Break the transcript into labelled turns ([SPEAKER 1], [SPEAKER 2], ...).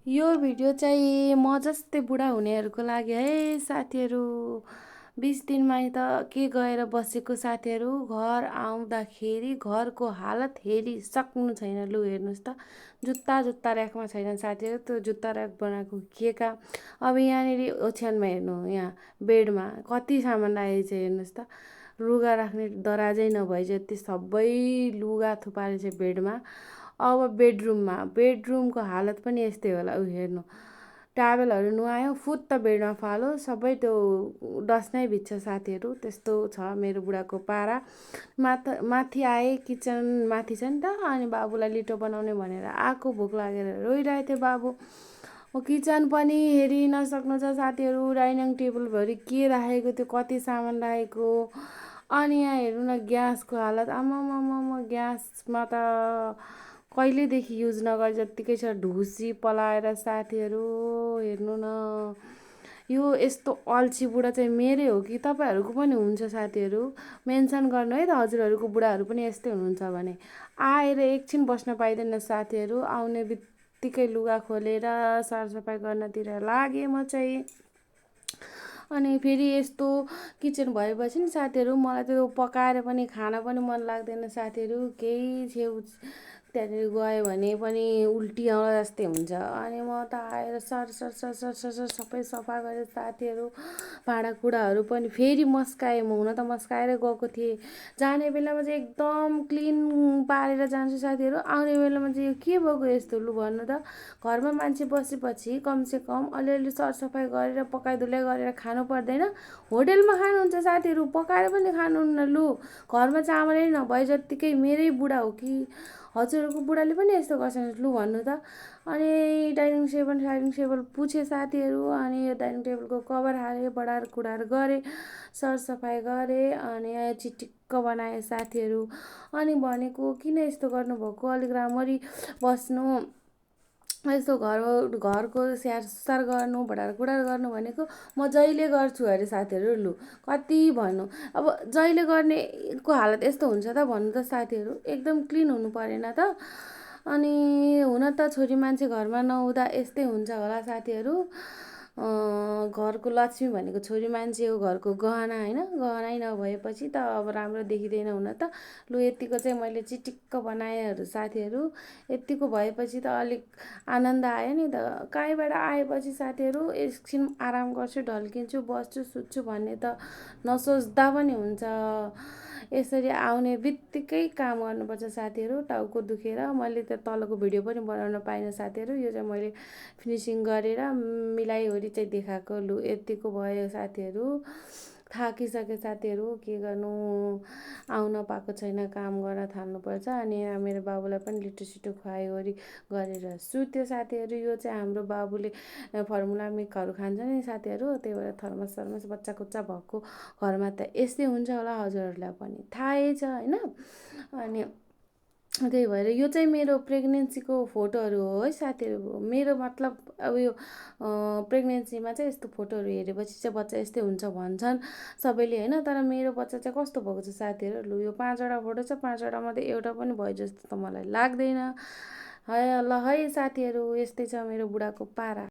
[SPEAKER 1] यो भिडियो चाहिँ म जस्तै बुढा हुनेहरूको लागि है साथीहरू। 20 दिनमा त के गएर बसेको साथीहरू, घर आउँदाखेरि घरको हालत हेरिसक्नु छैन। लु हेर्नुहोस् त, जुत्ता जुत्ता ऱ्याकमा छैन साथीहरू। त्यो जुत्ता ऱ्याक बनाएको के काम। अब यहाँनिर ओछ्यानमा हेर्नु, यहाँ बेडमा कति सामान राखेको छ हेर्नुहोस् त। लुगा राख्ने दराजै नभए जति सबै लुगा थुपारेको छ बेडमा। अब बेडरुमको हालत पनि यस्तै होला। उ हेर्नु, टावेलहरू नुहायो, फुत्त बेडमा फालो, सबै त्यो डस्नै भिज्छ साथीहरू। त्यस्तो छ मेरो बुढाको पारा। माथि आए, किचन माथि छ नि त, अनि बाबुलाई लिटो बनाउने भनेर आएको, भोक लागेर रोइरहेको थियो बाबु। किचन पनि हेरि नसक्नु छ साथीहरू। डाइनिङ टेबलभरि के राखेको त्यो, कति सामान राखेको। अनि यहाँ हेर्नु न, ग्यासको हालत आमामामा। ग्यासमा त कहिलेदेखि युज नगरे जत्तिकै छ, ढुसी पलाएर साथीहरू। हेर्नु न, यो यस्तो अल्छी बुढा चाहिँ मेरै हो कि तपाईँहरूको पनि हुन्छ साथीहरू? मेन्सन गर्नु है त, हजुरहरूको बुढाहरू पनि यस्तै हुनुहुन्छ भने। आएर एकछिन बस्न पाइँदैन साथीहरू। आउने बित्तिकै लुगा खोलेर सरसफाइ गर्नतिर लागेँ म चाहिँ। अनि फेरि यस्तो किचन भएपछि नि साथीहरू, मलाई त्यो पकाएर पनि खान पनि मन लाग्दैन साथीहरू। केही छेउ त्यहाँनिर गयो भने पनि उल्टी आउँला जस्तै हुन्छ। अनि म त आएर sir sir sir sir sir sir सबै सफा गरेँ साथीहरू। भाँडाकुँडाहरू पनि फेरि मस्काएँ। म हुन त मस्काएरै गएको थिएँ। जाने बेलामा चाहिँ एकदम क्लिन पारेर जान्छु साथीहरू। आउने बेलामा चाहिँ यो के भएको यस्तो, लु भन्नु त। घरमा मान्छे बसेपछि कमसेकम अलिअलि सरसफाइ गरेर पकाइधुलाई गरेर खानु पर्दैन? होटेलमा खानुहुन्छ साथीहरू, पकाएर पनि खानुहुन्न। लु, घरमा चामलै नभए जत्तिकै मेरै बुढा हो कि हजुरहरूको बुढाले पनि यस्तो गर्छ? लु भन्नु त। अनि डाइनिङ टेबल पुछेँ साथीहरू। अनि यो डाइनिङ टेबलको कभर हालेँ, बढार कुढार गरेँ, सरसफाइ गरेँ, अनि चिटिक्क बनाएँ साथीहरू। अनि भनेको, किन यस्तो गर्नुभएको, अलिक राम्ररी बस्नु, यस्तो घरको स्याहार सुसार गर्नु, बढारकुँडार गर्नु भनेको म जहिले गर्छु अरे साथीहरू। लु कति भन्नु, अब जहिले गर्नेको हालत यस्तो हुन्छ त भन्नु त साथीहरू। एकदम क्लिन हुनु परेन त? अनि हुन त छोरी मान्छे घरमा नहुँदा यस्तै हुन्छ होला साथीहरू। घरको लक्ष्मी भनेको छोरी मान्छे हो, घरको गहना होइन। गहनै नभएपछि त अब राम्रो देखिँदैन हुन त। लु यतिको चाहिँ मैले चिटिक्क बनाएँ साथीहरू। यतिको भएपछि त अलिक आनन्द आयो नि त। कहीँबाट आएपछि साथीहरू एकछिन आराम गर्छु, ढल्किन्छु, बस्छु, सुत्छु भन्ने त नसोच्दा पनि हुन्छ। यसरी आउने बित्तिकै काम गर्नुपर्छ साथीहरू, टाउको दुखेर। मैले त तलको भिडियो पनि बनाउन पाइनँ साथीहरू। यो चाहिँ मैले फिनिसिङ गरेर मिलाइवरी चाहिँ देखाएको। लु यतिको भयो साथीहरू। थाकिसकेँ साथीहरू, के गर्नु, आउन पाएको छैन, काम गर्न थाल्नुपर्छ। अनि मेरो बाबुलाई पनि लिटो सिटो खुवाइवरी गरेर सुत्यो साथीहरू। यो चाहिँ हाम्रो बाबुले फर्मुला मिल्कहरू खान्छ नि साथीहरू, त्यही भएर थर्मस सर्मस बच्चा कुच्चा भएको घरमा त यस्तै हुन्छ होला, हजुरहरूलाई पनि थाहै छ होइन। अनि त्यही भएर यो चाहिँ मेरो प्रेग्नेन्सीको फोटोहरू हो है साथीहरू। मेरो मतलब अब यो प्रेग्नेन्सीमा चाहिँ यस्तो फोटोहरू हेरेपछि चाहिँ बच्चा यस्तै हुन्छ भन्छन् सबैले होइन। तर मेरो बच्चा चाहिँ कस्तो भएको छ साथीहरू, लु यो 5वटा फोटो छ, 5वटा मध्ये एउटा पनि भयो जस्तो त मलाई लाग्दैन। है ल है साथीहरू, यस्तै छ मेरो बुढाको पारा।